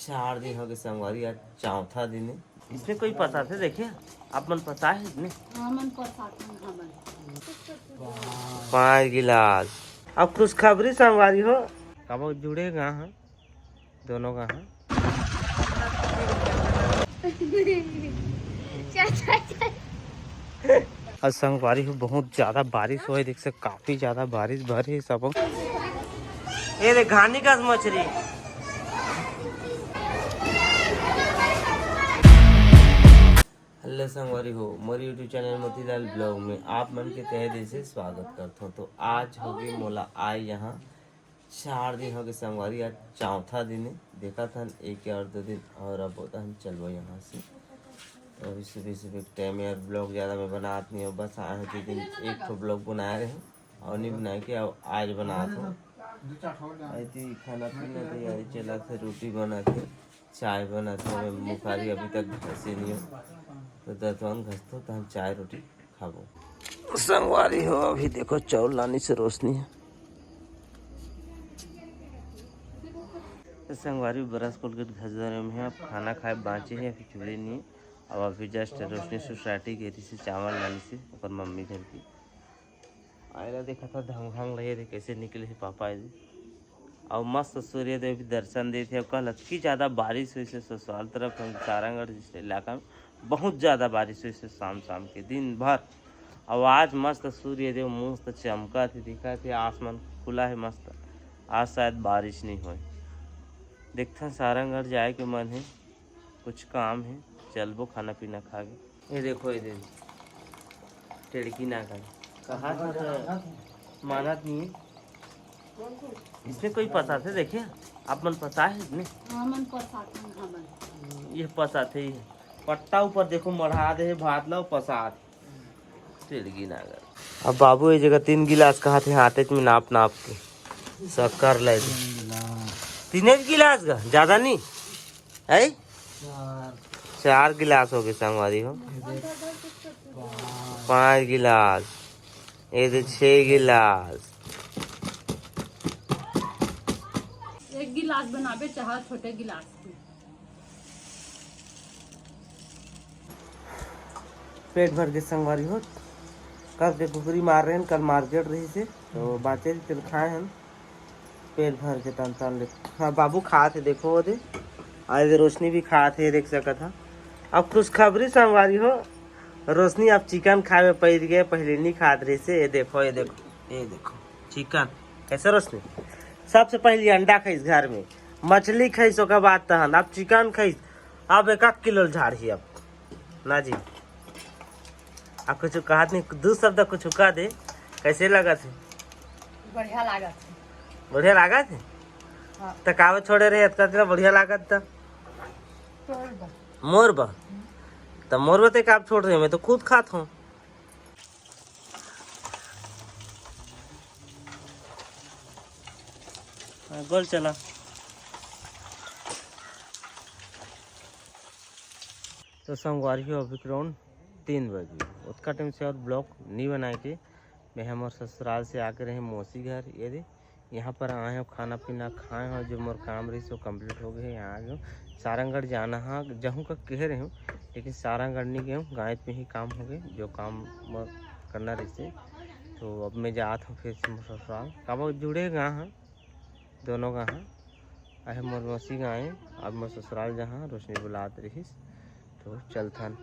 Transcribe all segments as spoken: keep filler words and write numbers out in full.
चार दिन हो गए संगवारी, आज चौथा दिन है। इसमें कोई पसाथे, देखिए आप मन पसा है इसमें। हमन पसाथन हमन। पाँच गिलास। अब खुशखबरी संगवारी हो, कब जुड़े गा हाँ, दोनों गा हाँ। चल चल चल। आज संगवारी हो, बहुत ज्यादा बारिश होए, देख से काफी ज्यादा बारिश भरे सब। ये देख घानी का मछली। हेलो संगवारी हो, मोर YouTube चैनल मोतीलाल ब्लॉग में आप मन के तहे दिल से स्वागत करथों। तो आज हो गई मोला आए यहाँ चार दिन हो गए संगवारी, आज चौथा दिन है। देखा था एक या दो दिन और अब होता हम चलबो यहाँ से। तो अभी सुबह सुबह टाइम यार ब्लॉग ज्यादा मैं बनात नहीं हूँ, बस आज के दिन एक ठो ब्लॉग बनाए रहे और नहीं बनाए के अब आज बनात हूँ। आई थी खाना पीना तैयारी चला थे, रोटी बना थे, चाय बना थे। मैं मुखारी अभी तक घसे नहीं हो, तो दतवन घसतो तो हम चाय रोटी खाबो। संगवारी हो, अभी देखो चाउर लानी से रोशनी है। तो संगवारी ब्रश कोलगेट घस दे रहे हैं, अब खाना खाए बाँचे हैं, अभी चूल्हे नहीं। अब अभी जस्ट रोशनी सोसाइटी गई थी से चावल लानी से ओकर मम्मी घर की। आएला देखा था धंग धंग लगे थे कैसे निकले है पापा जी। और मस्त सूर्यदेव भी दर्शन देते हैं। कल अतकी ज़्यादा बारिश हुई से ससुराल तरफ हम सारंगढ़ जिस इलाका में बहुत ज़्यादा बारिश हुई से शाम शाम के दिन भर। और आज मस्त सूर्यदेव मस्त चमका थे, दिखा थे, आसमान खुला है मस्त। आज शायद बारिश नहीं होए। देखथन सारंगढ़ जाए के मन है, कुछ काम है, चलबो खाना पीना खा के। ये देखो, ये देखो, टेड़की ना का कहा था तो मानत नहीं है। इसमें कोई पसाथे, देखिए आप मन पसा है इसमें। हमन पसाथन हमन। ये पसाथे ही है। पट्टा ऊपर देखो मढ़ा दे है, भात ला पसात। टेड़गी नागर। अब बाबू ये जगह तीन गिलास कहा थे, हाथे में नाप नाप के शक्कर ले दे। तीन गिलास का ज्यादा नहीं है, चार गिलास हो गए संगवारी हो। पाँच गिलास, ये दे छह गिलास। एक गिलास बनाबे चाहे छोटे गिलास। पेट भर के संगवारी हो, कल के कुकरी मार रहे हैं, कल मार्केट रही से तो बाचे तेल खाए हैं पेट भर के तन तन ले। हाँ बाबू खात है, देखो वो दे, आज रोशनी भी खात है, देख सकत हा। अब खुशखबरी संगवारी हो, रोशनी अब चिकन खाए में पड़ गए, पहले नहीं खात रही से। ये देखो, ये देखो, ये देखो चिकन कैसे रोशनी। सबसे पहले अंडा खाइस घर में, मछली खाइस, ओकर बाद तहन अब चिकन खाइस। अब एक आध किलो झाड़ ही अब ना जी। अब कुछ कहत नहीं, दू शब्द कुछ कह दे, कैसे लगत है? बढ़िया लागत है। बढ़िया लागत है? हाँ। तो कावे छोड़े रहे इतना दिन बढ़िया लागत था? तोर बा। मोर बा? तो मोर बा ते काब छोड़ रहे, मैं तो खुद खात हूँ। हाँ, गोल चला। तो संगवारी हो, अभी ग्राउंड तीन बजे, उतका टाइम से और ब्लॉग नहीं बनाए के। मैं हमर ससुराल से आके रहे मौसी घर, ये दे यहाँ पर आए हो, खाना पीना खाए हो, जो मोर काम रही सो कंप्लीट हो गए। यहाँ आ गए हो, सारंगढ़ जाना हा, जहूँ का कह रहे हो, लेकिन सारंगढ़ नहीं गए हो, गायत में ही काम हो गए, जो काम मोर करना रही से। तो अब मैं जात हूँ फिर से मोर ससुराल, काबर जुड़े गा हाँ, दोनों गा हाँ। आहे मोर मौसी गाय, अब मोर ससुराल जहाँ रोशनी बुलात रहिस, तो चलथन।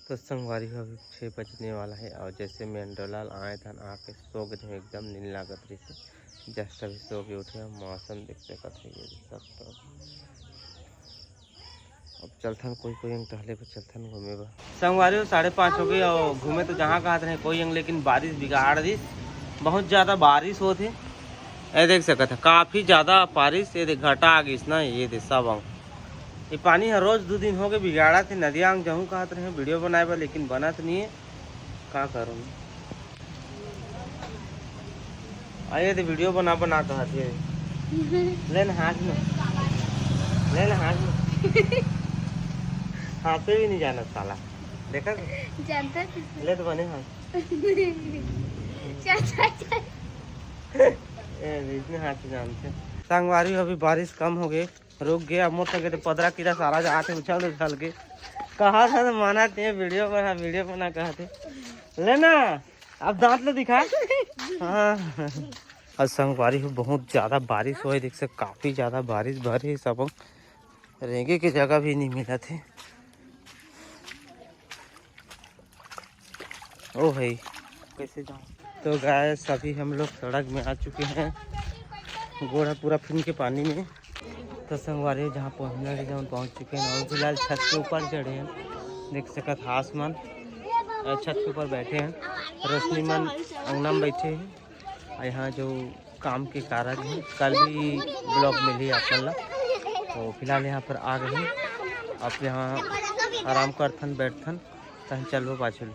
तो संगवारी हो, अभी छः बजने वाला है और जैसे मैं अंडोलाल आए था ना, आके सो गए थे, एकदम नींद लागत रही थी। जस्ट अभी सो के उठे हैं, मौसम देख सकत है ये सब तो। अब चलथन कोई कोई अंग टहले पर चलथन घूमे बर। संगवारी हो, साढ़े पाँच हो गई और घूमे तो जहाँ कहत रहे कोई अंग, लेकिन बारिश बिगाड़ दिस। बहुत ज़्यादा बारिश होत हे, ये देख सकत है काफ़ी ज़्यादा बारिश। ये देख घटा आ गई ना, ये दे सब अंग। ये पानी हर रोज दो दिन हो गए बिगाड़ा थे, नदिया अंग जहूँ कहत रहे वीडियो बनाए बर, लेकिन बनत नहीं है, का करूँ। आइए तो वीडियो बना बना कहत है। ले ना हाथ में। ले ना, हाथ में। हाथ पे भी नहीं जाना साला। देखा? जानता है किसको? ले तो बने हाथ। चल, चल, चल। ए, इसने हाथ से जानते। संगवारी, अभी बारिश कम हो गई, रुक गया। मोर संगे तो पदरा कीड़ा सारा जात है उछल उछल के। कहा था तो माना थे वीडियो पर, हाँ, वीडियो पर ना कहा थे। लेना, अब दांत ले दिखा। हाँ। आज संगवारी हो, बहुत ज्यादा बारिश होए, देख से काफी ज्यादा बारिश भरे सब, रेंगे के जगह भी नहीं मिला थे। ओ भाई, कैसे जाऊँ? तो गाइस, अभी हम लोग सड़क में आ चुके हैं, गोड़ा पूरा फिन के पानी में। तो संगवारी, जहाँ पहुँचना है, जहाँ पहुँच चुके हैं, और फिलहाल छत के ऊपर चढ़े हैं, देख सकत हा आसमान, और छत के ऊपर बैठे हैं, रोशनी मन अंगना में बैठे हैं। और यहाँ जो काम के कारण है, कल भी ब्लॉग मिली आप मन ला। तो फिलहाल यहाँ पर आ गए हैं, अब यहाँ आराम करथन, बैठथन, तहन चलबो पाछू ले।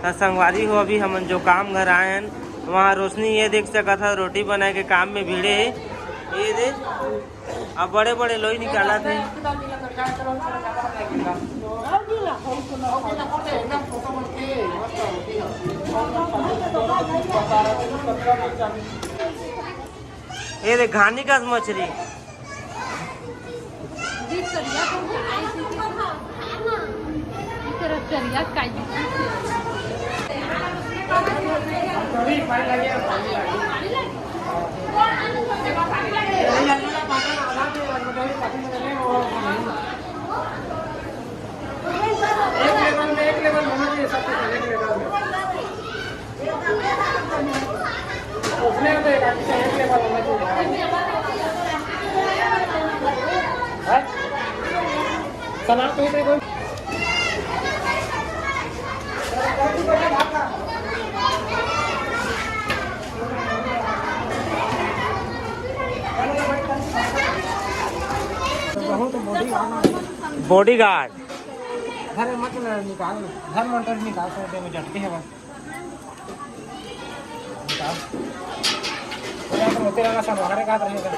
त संगवारी हो, अभी हमन जो काम घर आए हैं, वहाँ रोशनी ये देख सकत हा, रोटी बनाए के काम में भिड़े है। ये दे, अब बड़े बड़े लोई निकालत हे। ये दे, घानी कस मछरी। एक लेवल में, एक लेवल होना चाहिए, सबसे पहले एक लेवल में। उसमें तो एक आदमी का एक लेवल होना चाहिए। हैं? सलाम तो इतने कोई बहुत बॉडी गार्ड। Body guard. घर मत निकाल, घर में अंदर निकाल सकते हैं, झटके है बस। निकाल। पूरा तो मोती रंगा सब हमारे का रहेगा।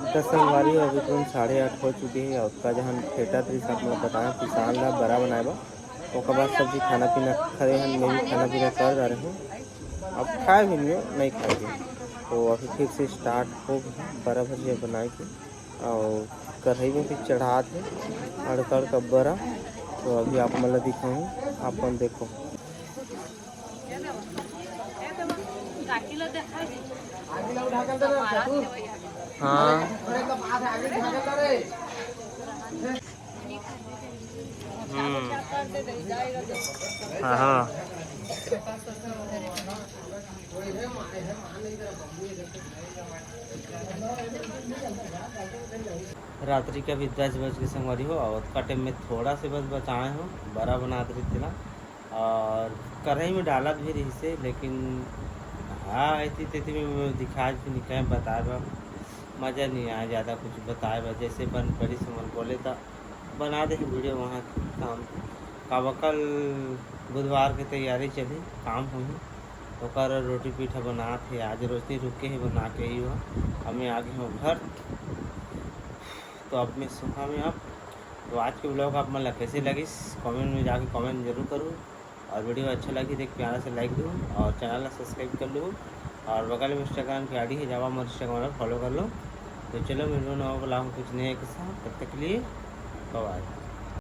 त संगवारी हो, अभी तुरंत साढ़े आठ हो चुके हैं और का जहन थिएटर दृश्य आप लोग बताएं, किसान ला बरा बनाए बा। ओकर बाद सब चीज खाना पीना खड़े हैं, मैं भी खाना पीना कर जा रहे हूँ। अब खाए भी नहीं, नहीं खाएंगे। तो अभी फिर से स्टार्ट हो गया बरा भजिया बनाए के, और कढ़ाई में भी चढ़ात है अड़कड़ का बरा। तो अभी आप मन ला दिखाऊँ, आप मन देखो। हाँ। हम्म। हाँ, हाँ। रात्रि के अभी दस बज के संगवारी हो, और ओतका टाइम में थोड़ा से बस बचाए हो, बरा बनात रही थी ना, और कढ़ाई में डालत भी रही से, लेकिन हाँ, ऐसी तैसी में दिखाए भी नहीं, कहीं बताए बा, मज़ा नहीं आया ज़्यादा कुछ बताए बा। जैसे बन पड़ी समझ बोले तो बना दे वीडियो वहाँ काम। काबर कल बुधवार के तैयारी चली, काम होही, ओकर रोटी पीठा बनात हे। आज रोशनी रुके हे बना के ही हुआ, अब मैं आ गई हूँ घर। तो अब मैं सोहा में आप। तो आज के ब्लॉग आप मन ला कैसे लगिस, कमेंट में जाके कमेंट जरूर करूँ, और वीडियो अच्छा लगी तो एक प्यारा से लाइक दो, और चैनल ला सब्सक्राइब कर लो, और बगल में इंस्टाग्राम की आईडी है, जावा मोर इंस्टाग्राम ला फॉलो कर लो। तो चलो, मिलबो नवा ब्लॉग में कुछ नए के साथ, तब तक के लिए बाय बाय।